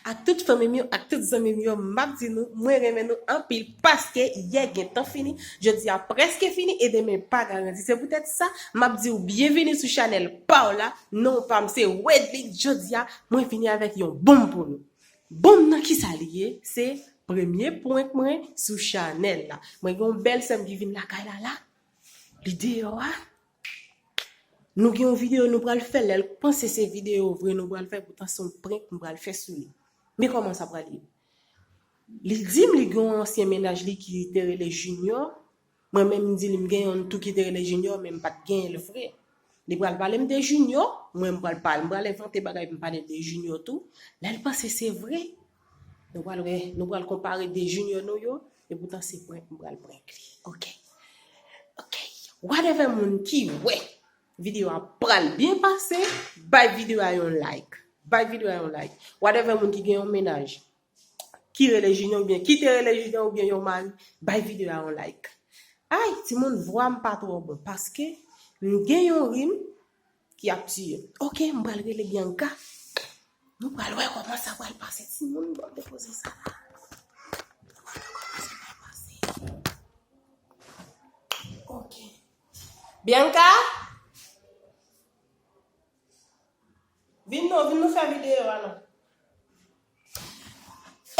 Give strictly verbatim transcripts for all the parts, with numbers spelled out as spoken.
Ak tout fanmi m yo, ak tout zanmi m yo, m ap di nou, mwen renmen nou anpil paske yè gentan fini, jodi a prèske fini e demen pa garanti. Se poutèt sa, m ap di w byenvini sou chanèl pa w la. Non pa m se Wedly. Jodi a, mwen vini avèk yon bonm pou nou. Bonm nan kisa li ye? Se premye prank mwen sou chanèl la. Mwen gen yon bèl sè m ki vin lakay la la. Li deyò a. Nou gen yon videyo nou pral fè, lè l panse se videyo vre nou pral fè, poutan se yon prank m pral fè sou li. Men kòman sa pral ye? Li di m li gen yon ansyen mennaj li ki te rele Junior. Mwen menm m di li m gen yon tou ki te rele Junior, men m pa t genyen l vre. Li pral pale m de Junior, mwen m pral pale, m pral envante bagay pou m pale de Junior tou. Lè l panse se vre, nou pral wè, nou pral konpare de Junior nou yo, e poutan se prank m pral prank li. Ok. Ok. Whatever moun ki wè videyo a pral byen pase, bay videyo a yon like. Bay videyo a yon like. Whatever moun ki gen yon mennaj, ki rele Junior oubyen ki te rele Junior oubyen yon mari, bay videyo a yon like. Ay, timoun, vwa m pa twò bon paske m gen yon rim ki ap tiye m. Ok, m pral rele Bianca. Nou pral wè kòman sa pral pase, timoun, ban m depoze sa la. Nou pral wè kòman sa pral pase. Ok. Bianca? Vin non, vin nou fè videyo a non.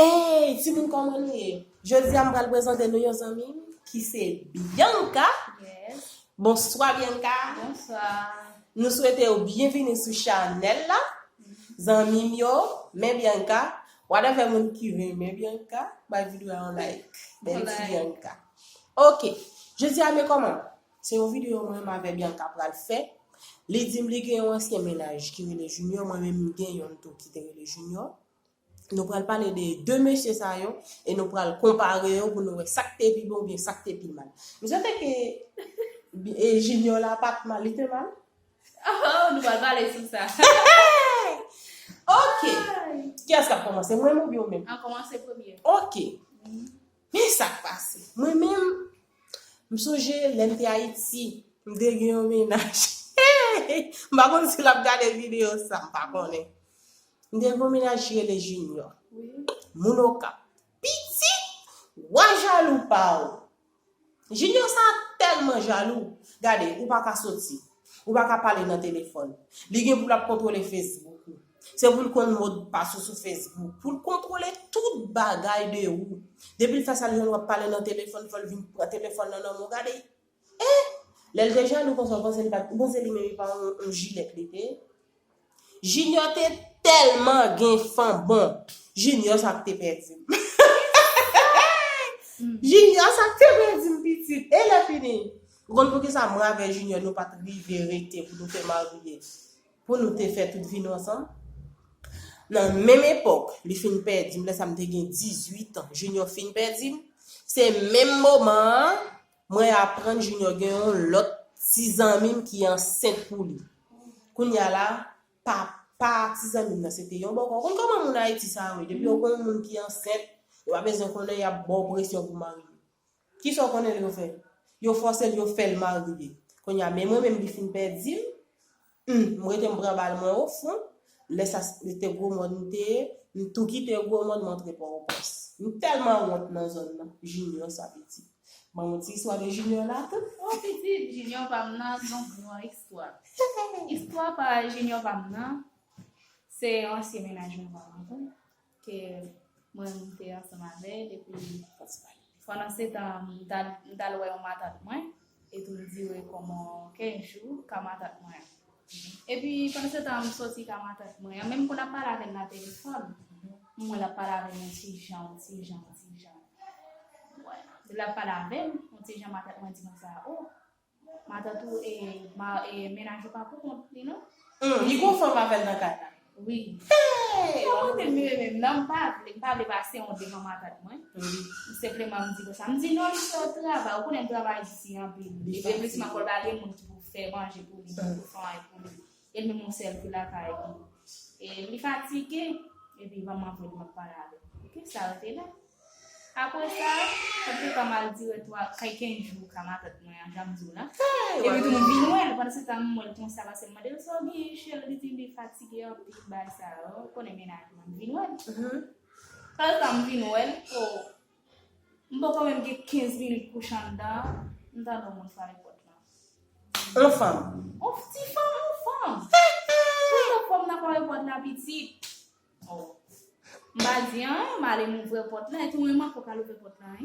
Ey, timoun, kòman nou ye? Jodi a m pral prezante nou yon zanmi m ki se Bianca. Yes. Bonswa, Bianca. Bonswa. Nou swete w byenvini sou chanèl la. Zanmi m yo, men Bianca. Whatever moun ki renmen Bianca, bay videyo a yon like. Bèl ti Bianca. Ok. Jodi a, men kòman? Se yon videyo mwen menm avè Bianca pral fè. Li di m li gen yon ansyen mennaj ki rele Junior, mwen menm m gen yonn tou ki te rele Junior. Nou pral pale de de mesye sa yo e nou pral konpare yo pou nou wè sa k te pi bon oubyen sa k te pi mal. M swete ke e, Junior la pa t mal, li te mal? Oh, nou pral pale sou sa. Ok. Kiyès k ap kòmanse? Mwen menm oubyen ou menm? An kòmanse premye. Ok. Men sa k pase. Mwen menm, m sonje lè m te Ayiti, m te gen yon mennaj. M pa konn si l ap gade videyo sa, m pa konnen. M te gen yon mennaj ki rele Junior. Wi. Moun Okap. Pitit, wa jalou pa w. Junior sa tèlman jalou. Gade, ou pa ka soti. Ou pa ka pale nan telefòn. Li gen pou l ap kontwole Facebook ou. Se pou l konn modpas ou sou Facebook. Pou l kontwole tout bagay de ou. Depi l fè sa, l jwenn w ap pale nan telefòn, fò l vin pran telefòn nan nan men w. Gade. Eh! Lè l te jalou konsa, ou panse li pa, ou panse li menm li pa yon, yon jilèt li te ye? Junior te tèlman gen fanbon. Junior sa k te pèdi m. Junior sa k te pèdi m pitit. E lè fini, ou konn poukisa mwen avè Junior nou pa t rive rete pou nou te marye, pou nou te fè tout vi nou ansanm? Nan menm epòk, li fin pèdi m, lè sa m te gen dizuit an, Junior fin pèdi m. Se menm moman an, mwen aprann Junior gen yon lòt ti zanmi m ki ansent pou li. Kounye a la, papa ti zanmi m nan se te yon bòkò. Ou konn kòman moun Ayiti sa yo ye? Depi yo konn yon moun ki ansent, yo pa bezwen konnen, y ap ba w presyon pou w marye. Kisa w konnen yo fè? Yo fòse l, yo fè l marye. Kounye a, men mwen menm, li fin pèdi m. Hmm, m rete m pran bal mwen ofon. Lè sa, se te Gwomòn m te ye. M tou kite Gwomòn, m antre Pòtoprens. M tèlman wont nan zòn nan. Junior sa pitit. Ban m yon ti istwa de Junior la tou. Oh, pitit, Junior pa m nan, se yon gran istwa. Istwa pa Junior pa m nan, se yon ansyen mennaj mwen pa m tou. Ke mwen, m te ansanm avè l, epi pandan se tan, m t al, m t al wè yon matant mwen, e tou m dire kòman kenz jou ka matant mwen. Epi pandan se tan, m soti ka matant mwen an, menm pou n ap pale avè l nan telefòn, m wè l ap pale avè m yon ti jan, yon ti jan, yon ti jan. Lè l ap pale avè m, yon ti jan matant mwen di konsa, o, matant ou, e, ma, e, mennaj ou pa pou kont li, non? Hmm, li gon fanm avè l nan kay la. Wi. Hey! Yo kote m ye menm, non, m pa vle, m pa vle pase wont devan matant mwen. Wi. M senpleman m di konsa. M di, non, li fè travay, ou konnen m travay isi anpil. Li fatige. E plis m ankò l pa gen moun ki pou fè manje pou li, ki pou fè anyen pou li. E l menm yon sèl fi lakay li. E li fatige, epi ban m anvoye l, m ap pale avè l. Ok, sa rete la. Apre sa, sa te ka mal dire twa, kay kenz jou ka matant mwen an, jan m di w la. Epi tou m vin wè l, pandan se tan m wè l konsa, paske m mande l sa w gen, cheri, li di li fatige anpil, bagay sa yo, ou konnen mennaj mwen, m vin wè l. Pandan se tan m vin wè l, o, m poko menm gen kenz minit kouche anndan, m tande yon moun frape pòt la. Yon fanm. Yon ti fanm, yon fanm. Yon fanm nan frape pòt la pitit. Oh. M pa di anyen, m ale m ouvri pòt la, e tou mwen manke al ouvri pòt la, wi.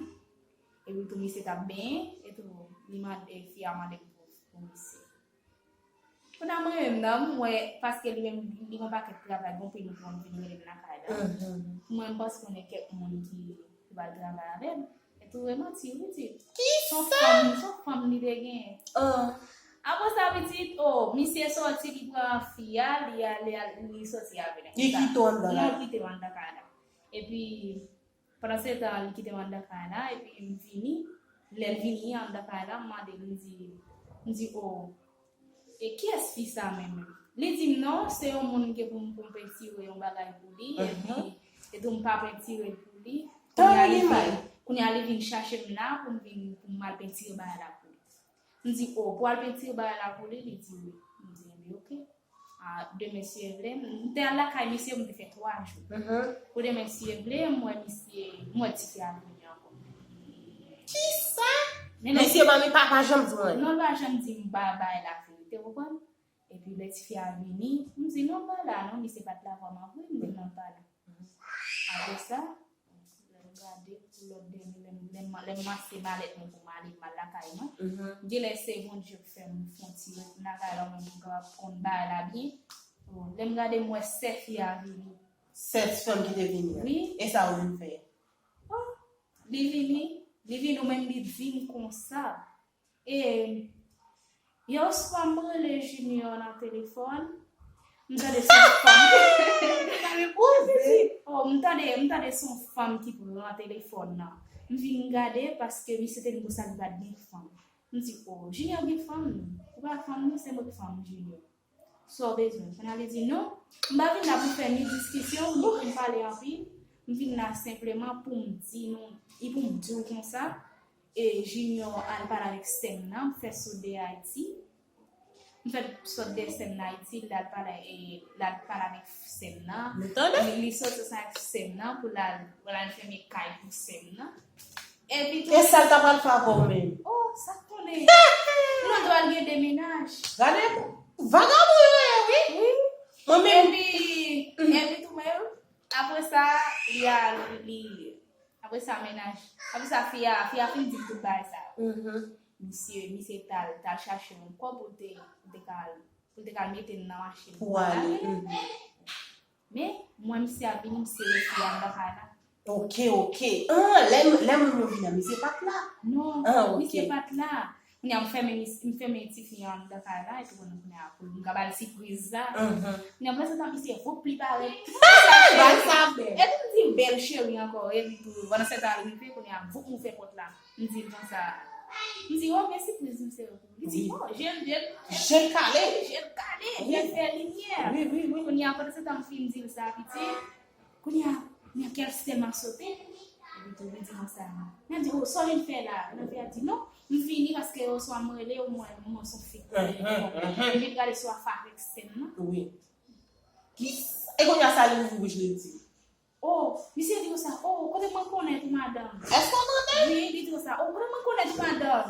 Epi tou misye t ap benyen, e tou li mande, fi a mande m pou, pou misye. Kounye a mwen menm nan, m wè, paske li menm, li gen yon pakèt travay, gon pil moun vin rele m lakay la. Mwen, m panse konnen kèk moun ki, ki pral travay avè m. E tou e manti, wi, ti. Kisa? Se yon fanm, se yon fanm li te genyen. Apre sa, pitit, o, misye sòti, li pran fi a, li ale, li sòti avè l. Li kite w anndan la? Non, li kite m anndan kay la. Epi, pandan se tan, li kite m anndan kay la, epi m vini. Lè l vini anndan kay la, m mande l, m di, m di, o, e kiyès fi sa menm? Li di m, non, se yon moun ke pou m, pou m pentire yon bagay pou li, epi, epi m pa pentire l pou li. Kounye a li vin, kounye a li vin chache m la pou m vin, pou m al pentire bagay la pou li. M di, o, pou al pentire bagay la pou li? Li di, wi. M di, enben, oke. A, demen si Dye vle, m te al lakay misye, m te fè twa jou. Pou demen si Dye vle, m wè misye, m wè tifi a vini ankò. Kisa? Mesye pa, pa janm di w anyen. Non, l pa janm di m bagay la vini, te konprann? Epi lè tifi a vini, m di, non, l pa la non, misye pa t la vrèman vre, m di, non, l pa la. Apre sa, lè m gade pou lòt dènye, lè m, lè m, lè m ranse malèt mwen pou m ale, m al lakay mwen. Genlè se Bondye k fè m fè yon ti retoune lakay la, mwen menm m kapab konn bagay la byen. Bon, lè m gade, m wè sè fi a vini. Sè fanm ki te vini an? Wi. E sa ou vin fè? Oh, li vini, li vini, ou menm li di m konsa. E yè swa m rele Junior nan telefòn, m tande se yon fanm. Oh, m tande, m tande se yon fanm ki pran telefòn nan. M vin gade paske misye te di m konsa li pa t gen fanm. M di, o, Junior gen fanm, non. Ou pa fanm, non, se mwen k fanm, Junior. Sa w bezwen? Kounye a li di, non, m pa vin la pou fè ni diskisyon, ni pou m pale anpil. M vin la senpleman pou m di nou, e pou m di w konsa, e Junior al pale avèk sè m nan, m fè sot de Ayiti. M fè sot de sè m nan Ayiti, l al pale, e, l al pale avèk sè m nan. Nou tande? Li, li soti ansanm avèk sè m nan pou l al, pou l al fèmen kay pou sè m nan. Epi tou. E sa l ta pral fè avè w menm? Oh, sa k konnen? Mwen dwe al gen de mennaj. Gade, vagabon yo ye, wi. Wi. Mwen menm. Epi, epi tou menm, apre sa, li al, li, apre sa, mennaj, apre sa, fi a, fi a fin di m tout bagay sa yo. Misye, misye t al, t al chache yon kòb pou l te, pou l te ka al, pou l te ka al mete m nan machin pou l ale. Men, mwen, misye ap vini, misye rete anndan kay la. Ok, ok. Ah, lè, lè moun yo vini an, misye pa t la? Non, misye pa t la. Kounye a, m fèmen, m fèmen tifi an anndan kay la, epi kounye a, kounye a, pou m ka ba l sipriz la. Kounye a, pandan se tan, misye voup li parèt. Bagay sa bèl. Epi m di, bèl cheri ankò, epi tou, pandan se tan, l rive, kounye a, voup m ouvè pòt la. M di l konsa, m di, o, men sipriz misye yo pou ou. Li di, o, je l, je l, je l kale. Je l kale, je l fè limyè. Wi, wi, wi. Kounye a, pandan se tan m fin di l sa, pitit, kounye a, men kè l tèlman sote. Epi tou, li di konsa, m di, o, sa w vin fè la? Nan fi a di, non, m vini paske oswa m rele w, mwen, mwen se yon fi k rele. Epi l gade sou afè avèk sè m nan. Wi. Kisa? E kounye a, sa li ouvri bouch li, li di. Oh, misye di konsa, oh, kote mwen konnen tou madanm? Èske w tande? Wi, li di konsa, oh, kote mwen konnen tou madanm?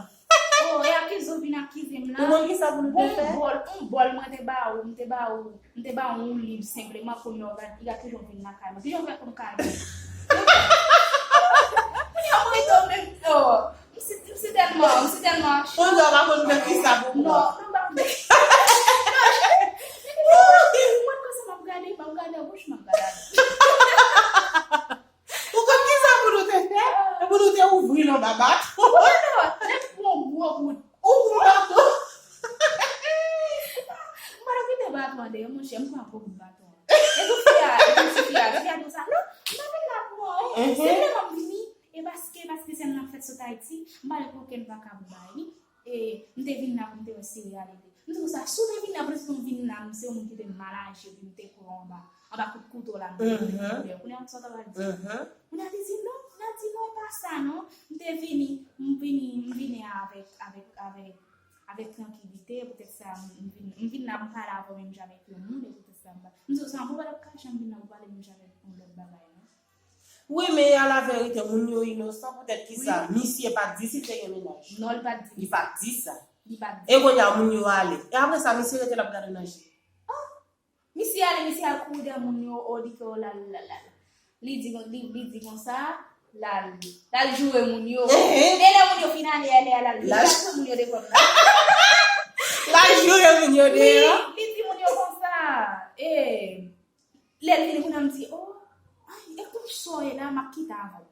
Oh, e akize w vin akize m la. Ou konn kisa pou nou te fè? Bon, bòl, yon bòl mwen te ba ou, m te ba ou, m te ba ou yon liv senpleman pou nou, li ka toujou vin lakay mwen. Kijan w fè pou m ka vin? Kounye a mwen tou menm, oh. M si, m si tèlman, m si tèlman. Ou dwe pa konn fè kisa pou mwen. Non, non, m pa konn. Mwen konsa m ap gade, m ap gade bouch, m ap gade. Ou konn kisa pou nou te fè? Pou nou te ouvri l anba baton. Wi, non, lè m pran gwo bout. Ou pran baton. M pa t kite baton an dèyè, monchè, m pran gwo bout baton an. E tou fi a, e tou ti fi a, ti fi a di konsa, non, m pa vin la pou anyen. Se vre m ap vini. E paske, paske sè m nan fèt sot Ayiti, m pa gen okenn vakabon ba li. E m te vin la pou m te wè si reyalite. M di konsa, si w te vin la, prèske m vin la, m se yon moun ki te mal aji, epi m te pran anba, anba kout kouto la, m te vin koulè. Kounye a, sa w ta pral di? Kounye a, li di, non, kounye a, Di non, pa sa non, m te vini, m vini, m vini avèk, avèk, avèk, avèk trankilite, poutèt sa, m vin, m vin la, m pale avè w menm jan avèk yon moun, e poutèt sa, m pa, m di w sa, m pa t ap kache, m vin la, m pale menm jan avèk yon lòt bagay non. Wi, men a la verite, moun yo inosan, poutèt ki sa, misye pa t di si l te gen mennaj. Non, li pa t di. Li pa t di sa. Li pa t di. E kounye a, moun yo ale. E apre sa, misye rete l ap gade w nan je. Misye ale, misye al kouri dèyè moun yo, o, li ke, o, la, la, la, la. Li di, li, li di konsa, l al, l al joure moun yo. E lè moun yo fin ale, ale, ale, ale, li kase moun yo devan l la. L al joure moun yo deyò. Wi, li di moun yo konsa, e, lè l vini kounye a, m di, o, ay, e konsa w ye la, m ap kite avè w.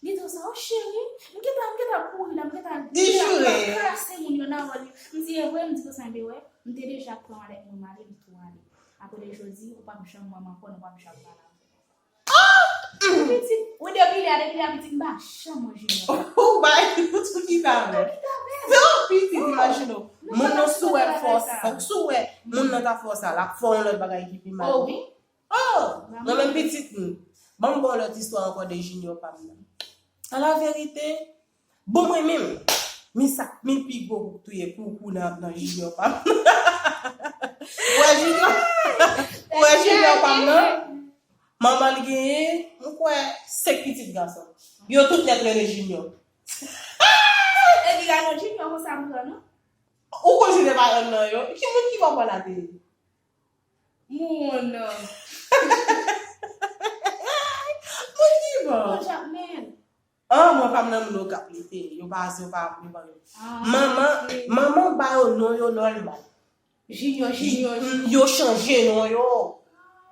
Li di w sa, o cheri, m gentan, m gentan kouri la, m gentan, m gentan kase moun yo nan wòl yo. M di, e vre, m di konsa, enben wè, m te deja pran w avèk mwen, m ale, m tou ale. Apre de jodi, ou p ap janm wè m ankò, nou p ap janm pale ankò. Pitit, wi, depi lè a, depi lè a, pitit, m pa janm wè Junior. Ou bay, ou tou kite avè l. Se yon pitit, imajine w. Moun nan sou wè fòs, sou wè, moun nan ta fè w sa, l ap fè w yon lòt bagay ki pi mal. Oh, wi. Oh, mwen menm pitit m. Ban m ba w lòt istwa ankò de Junior pa m nan. A la verite, bon, mwen menm, mi sa, mi pi gwo kout touye koukou nan, nan Junior pa m nan. Ou wè Junior? Ou wè Junior pa m nan? Manman l genyen, m kwè, senk pitit gason. Yo tout nèt rele Junior. E li rele Junior konsa m pran non. Ou konn se te pa yonn nan yo? Ki moun ki konprann la te ye? Moun. Moun ki bon? Bon, Jakmèl. Ah, mwen pa m nan moun Okap li te. Yo pa, yo pa, yo pa. Ah, manman, ok. Manman ba yo non yo nòmal. Junior, Junior, Junior. Yo chanje non yo.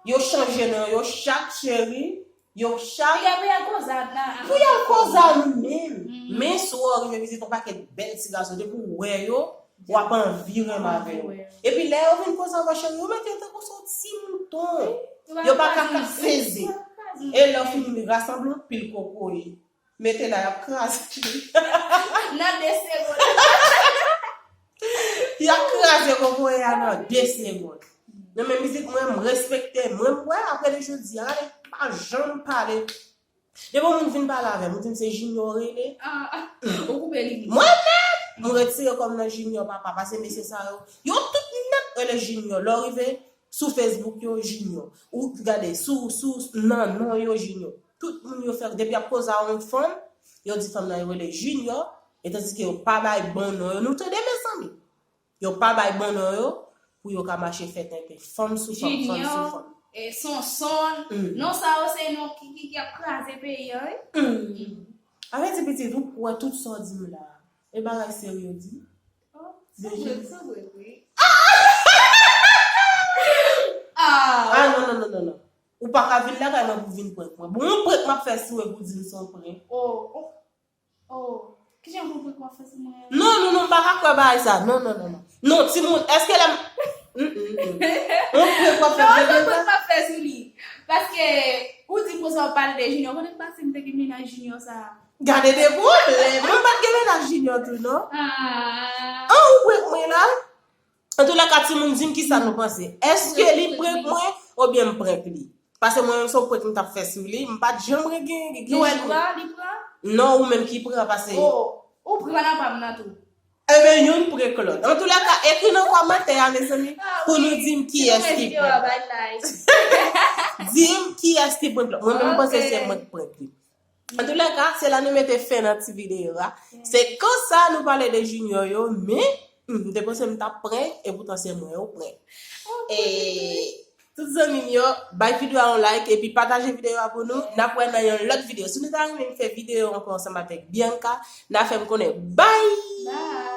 Yo chanje non yo chak cheri. Yo chak. Pou y al koze a nan. Pou y al koze a nou menm. Men si w rive vizite yon pakèt bèl ti gason, depi w wè yo, w ap anvi renmen avè yo. Epi lè yo vin koze avè w cheri, yo mete yo tankou se yon ti mouton. Yo pa ka ka sezi. E lè w fin rasanble yon pil kokoye. Mete la, y ap kraze. Nan de segonn. Y ap kraze kokoye a nan de segonn. Non, men mizik mwen, m respekte. Mwen, m wè, apre de jodi a, gade, pa janm pale. Depi yon moun vin pale avè m, ou di m se Junior rele. Ah, ah, ou koupe li. Mwen menm, m retire kò m nan Junior, papa, pase mesye sa yo. Yo tout nèt rele Junior. Lè w rive sou Facebook yo, Junior. Ou gade, sou, sou, nan non yo, Junior. Tout moun yo fè, depi y ap koze a yon fanm, yo di fanm nan yo rele Junior, e tandiske yo pa bay bon non yo. Nou tande, mezanmi? Yo pa bay bon non yo, pou yo ka mache fè tenten. Fanm sou fanm, fanm sou fanm. Junior, e, Sonson, non sa yo se non ki, ki, ki ap kraze peyi a, wi. Avè di pitit, ou wè tout sa w di m la. E bagay serye w di? Oh, se vre, se vre, wi. Ah, non, non, non, non, non. Ou pa ka vin lakay mwen pou vin prank mwen. Bon, yon prank m ap fè sou ou pou di m se yon prank. Oh, oh, oh. Kijan pou prank w ap fè sou mwen? Non, non, non, m pa ka kwè bagay sa. Non, non, non, non. Non, timoun, èske lè m... Mm, mm, mm. Yon prank w ap fè... Non, se prank m ap fè sou li. Paske, ou di konsa w pale de Junior. Konnen pase m te gen mennaj Junior sa. Gade de pwoblèm. Mwen pa t gen mennaj Junior tou, non. Ah. An, ou prank mwen la? Antoulèka, timoun, di m kisa nou panse. Èske li prank mwen oubyen m prank li? Paske mwen menm se yon prank m t ap fè sou li, m pa t janm gen, gen... Nou wè l pran, li pran? Non, ou menm ki pran, paske... Oh, ou pran nan pa m nan tou. Ebyen, youn prank lòt. Antoulèka, ekri nan kòmantè a, mezanmi, pou nou di m kiyès ki prank. Di m kiyès ki prank lòt. Mwen menm, m panse se mwen k prank li. Antoulèka, se la nou mete fen nan ti videyo a. Se konsa nou pale de Junior yo, men, hmm, m te panse m t ap prank, e poutan se mwen yo prank. E tout zanmi m yo, bay videyo a yon like, epi pataje videyo a pou nou. N ap wè nan yon lòt videyo. Si nou ta renmen m fè videyo ankò ansanm avèk Bianca, n a fè m konnen. Bye! Bye!